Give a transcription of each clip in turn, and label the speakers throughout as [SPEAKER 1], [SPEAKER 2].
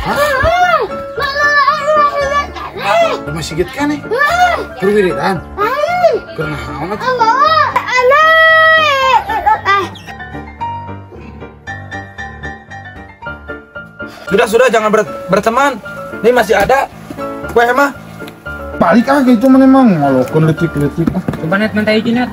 [SPEAKER 1] Hah? Di masjid kan nih? Keur wiridan. Keur naon atuh?
[SPEAKER 2] Sudah jangan berteman. Ini masih ada kue mah.
[SPEAKER 1] Balik ah gitu mah emang ngalokeun leutik-leutik ah.
[SPEAKER 3] Coba net minta izin net.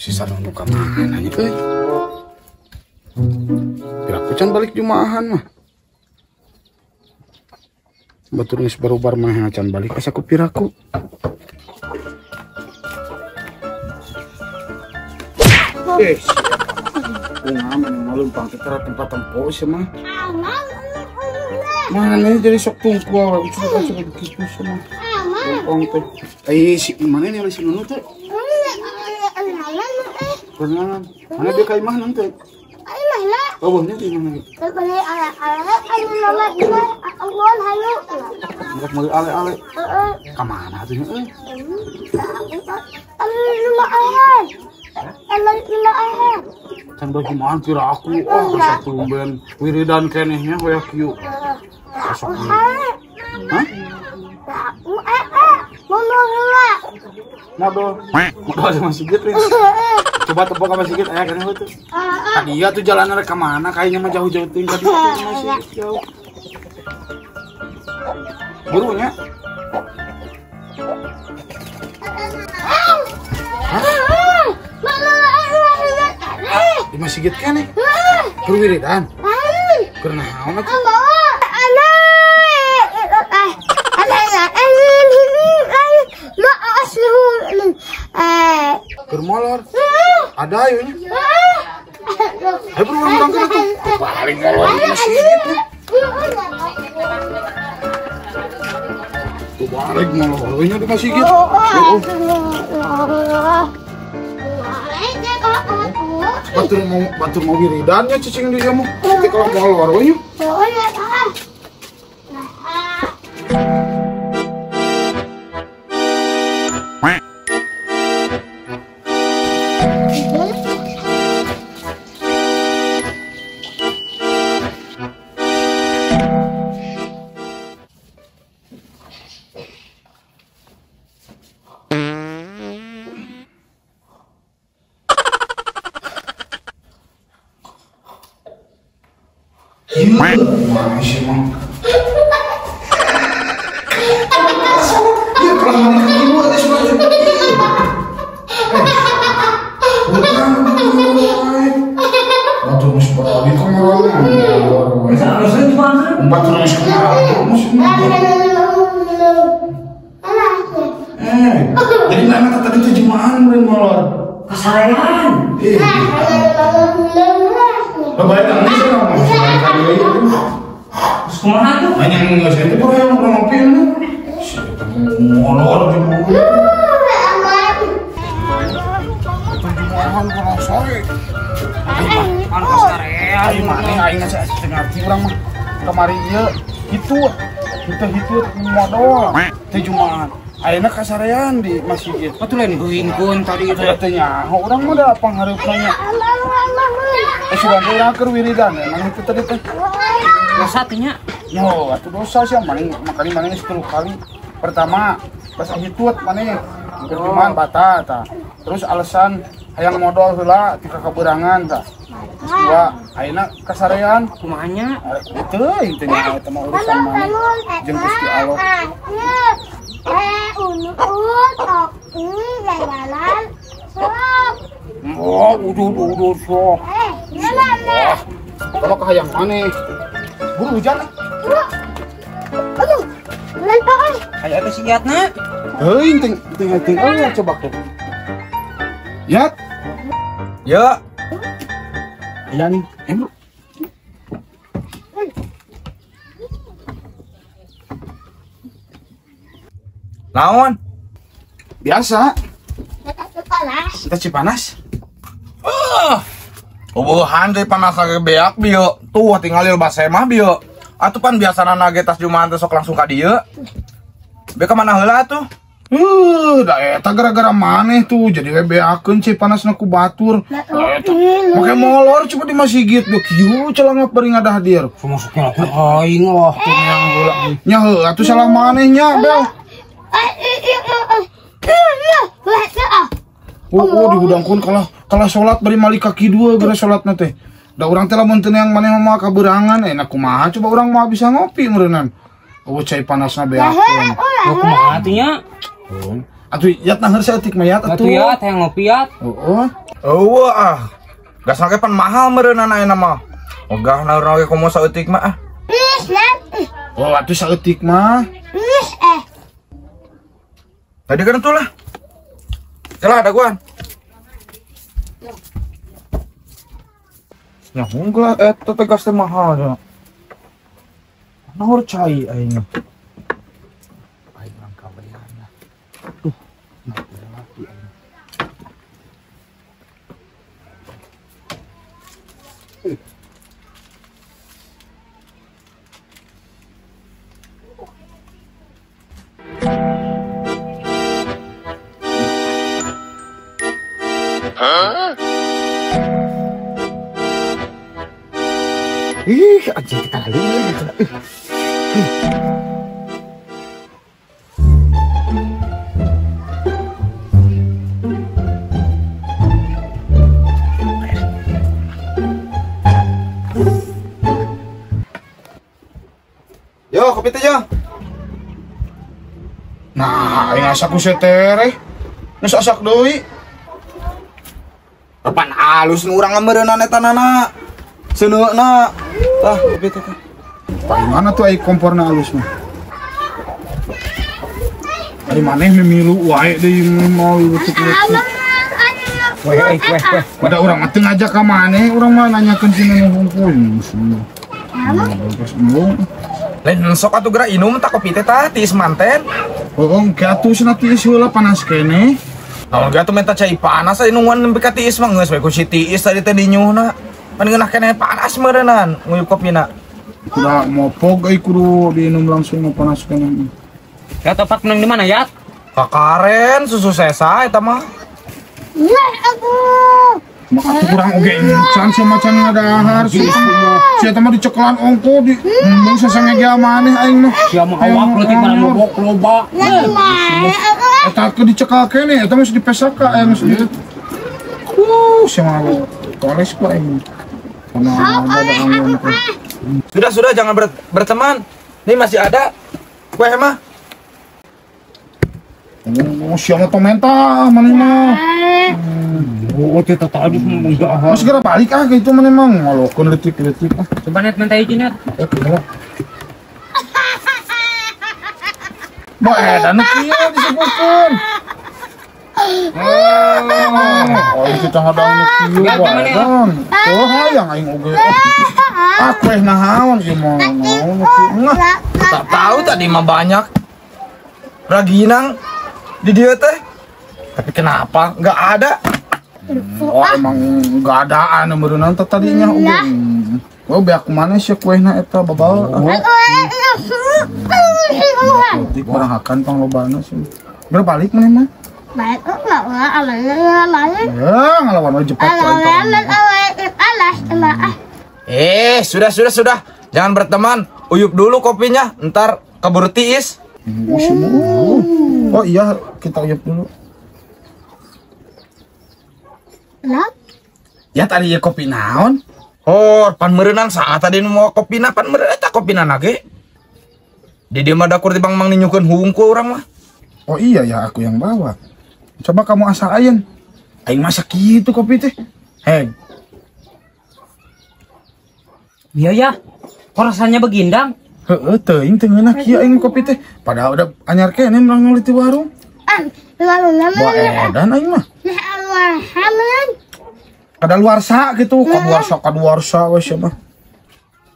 [SPEAKER 1] Sisa nunggu ka mana nya euy? Piraku can balik jumaahan mah. Batur geus barubar mah can balik asa ku piraku. Eh, kumaha malumpang teh tara tempat tempo sih mah. Mana jadi sok tungkul, sok kitu sih mah. Lumpang teh. Eh, si mana nih si Nunu teh? Kenalan. Mana dia ka imah nanti? Oh, nya di imah. Merek meuli ale-ale. Ka mana atuh nya euy? Can bagi pira aku, oh asa tumben wiridan keneh nya hoya kieu. Sok. Hah? Modal. Modal sama masjid nih. Coba tepok sama masjid aya keneh tuh. Tadi ya tuh jalan rek ka mana kayaknya mah jauh-jauh teuing ka ditu masjid jauh. Burunya. Di masjid kan nih? Keur wiridan. Keur naon atuh? Keur molor. Ada ayo nya. Ayo buruan urang ka tuh. Paling molor di masjid. Tuh balik molor nya di masjid. Batur mau wiridannya cicing di kamu. Nanti kalau molor we nya. Mana sih mah? Ya kalau mana kaki gua ada semuanya. Batur geus balik ka mana? Batur geus jadi mana tadi teh jumahan meureun molor.
[SPEAKER 3] Kasarean.
[SPEAKER 1] Baik nangis ya,
[SPEAKER 3] terus kumaha tuh?
[SPEAKER 1] Banyak yang nggak itu yang ngopi lu. Molor di buku. Jumahan kurang sore. Aing mana aing nggak ngerti orang mah. Kemari ieu itu kita modal teh jumahan. Ayeuna kasarean di masjid.
[SPEAKER 3] Atuh lain geuingkeun tadi itu.
[SPEAKER 1] Teh nyaho urang mah da panghareupna nya. Sudah urang keur wiridan emang itu tadi teh.
[SPEAKER 3] Dosa teh nya.
[SPEAKER 1] Yo, atuh dosa sih maneh makani maneh 10 kali. Pertama, pas hitut maneh keur jumahan batal tah. Terus alasan hayang modal heula ti kakabeurangan tah. Terus dua, ayeuna kasarean
[SPEAKER 3] kumaha nya?
[SPEAKER 1] Teu teh nya eta mah urusan maneh jeung Gusti Allah. Oh, udah sok. Wah, kalau kahayang maneh. Buru hujan.
[SPEAKER 4] Aduh, lempar.
[SPEAKER 3] Kayak apa sih Yatna?
[SPEAKER 1] Heuing ting ting oh coba tuh. Yat.
[SPEAKER 2] Ya.
[SPEAKER 1] Iya nih, bro.
[SPEAKER 2] Naon?
[SPEAKER 1] Biasa. Kita Cipanas.
[SPEAKER 2] Ubuhan cai panas lagi beak bieu. Tuh tinggalil basemah bieu. Atuh pan biasana nage tas jumahan teh sok langsung ka dieu. Be ka mana heula atuh?
[SPEAKER 1] Da eta gara-gara maneh tuh jadi we beakeun cai panasna ku batur. Make molor coba di masjid duh kieu celangap bari ngadah dir.
[SPEAKER 3] Masuknya aku aing wah tuh yang heula.
[SPEAKER 1] Nya heuh atuh salah maneh nya, Bel. Oh, dihudangkeun kalah salat bari malik kaki dua gara salatna teh. Da urang teh lamun teu neang maneh mah kaberangan enak kumaha coba urang mah bisa ngopi meureunnan. Oh, cai panasna beakeun.
[SPEAKER 3] Kumaha atuh nya?
[SPEAKER 1] Atuh yat naheur saeutik mah yat atuh.
[SPEAKER 3] Atuh yat hayang ngopi yat.
[SPEAKER 1] Heeh.
[SPEAKER 2] Eueuh ah. Gasna ge pan mahal meureunnan ayeuna mah. Ogah naeur ge komo saeutik mah ah.
[SPEAKER 1] Oh, atuh saeutik mah.
[SPEAKER 2] Tadi kan tuh lah. Celah daguan. Nya unggul eta teh gas teh mahal nya. Nahor cai aing. Aing urang kawean lah. Tuh, nah laki aing. Ih, anjing kita lagi gitu. Yo, kopi teh yo.
[SPEAKER 1] Nah, aing asak ku setereh. Geus asak deui.
[SPEAKER 2] Pan alus nu urang meureunana eta nana. Seuneuna. Tah, kopi teh.
[SPEAKER 1] Tah mana tuh ai komporna alus mah? Ari maneh mimilu wae deui mau leutik-leutik.
[SPEAKER 3] Weh, weh, weh.
[SPEAKER 1] Udah urang mah teu ngajak ka maneh, urang mah nanyakeun si nu hungkul.
[SPEAKER 2] Lain sok atuh geura inum tah kopi teh tah tiis manten.
[SPEAKER 1] Heeh, engke atuh cenah tiis heula panas keneh.
[SPEAKER 2] Naon ge atuh minta cai panas aya nungguan nembe ka tiis mah geus we ku si tiis tadi teh dinyuhna. Pan ngeunah keneh panas meureunnan nguyup kopina.
[SPEAKER 1] Kuda mopog euy kudu diinum langsung panas keneh.
[SPEAKER 3] Ya topak menang di mana ya?
[SPEAKER 2] Kakaren susu sesa eta mah.
[SPEAKER 1] Maka tuh kurang oge encan sia macan ngadahar sih. Sia mah dicekelan ongko di embung sasange ge maneh aing mah.
[SPEAKER 3] Sia mah awak leutik mana mobok loba.
[SPEAKER 1] Eta ke dicekal keneh eta mah dipesaka aya geus di. Sia mah toles ku aing.
[SPEAKER 2] Sudah jangan berteman. Ini masih ada kue mah.
[SPEAKER 1] Oh, sia mah tomenta maneh mah.
[SPEAKER 3] Oh, kita tadi enggak.
[SPEAKER 1] Mas segera balik ah gitu mana emang ngalokeun leutik-leutik ah.
[SPEAKER 3] Coba net minta izin net.
[SPEAKER 1] Ba edan kieu disebutkeun. Oh, kita ngadang kieu bae. Oh, hayang aing oge. Ah, kue naon ieu mah naon kieu.
[SPEAKER 2] Tak tahu tadi mah banyak raginang di dieu teh. Tapi kenapa enggak ada?
[SPEAKER 1] Oh, emang enggak adaan meureunna teh tadinya oge. Oh, beak mana sih kuehna eta babal. Leutik barang hakan panglobana sih. Berbalik maneh mah?
[SPEAKER 4] Balik.
[SPEAKER 1] Ya, ngelawan we jepat.
[SPEAKER 2] Sudah. Jangan berteman. Uyup dulu kopinya, ntar keburu tiis.
[SPEAKER 1] Oh iya, kita uyup dulu. Ya tadi ya kopi naon?
[SPEAKER 2] Oh, pan meureunan saat tadi nu mau kopina pan meureun eta kopina nage. Di dieu mah dakur ti bang mang ninyukeun hungkul urang mah.
[SPEAKER 1] Oh iya ya, aku yang bawa. Coba kamu asal ayeun. Aing masak kitu kopi teh. Hei.
[SPEAKER 3] Iya ya. Kok rasanya begindang?
[SPEAKER 1] Heeh, teuing teu ngeunah kieu aing kopi teh. Padahal udah anyar keneh urang meuli ti warung. Wah, edan aing mah. Kadaluarsa gitu, kaduarsa we sia mah.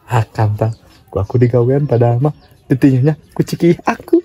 [SPEAKER 5] Ah, kantang, ku aku digawean padahal mah ditinyuhnya ku ciki aku.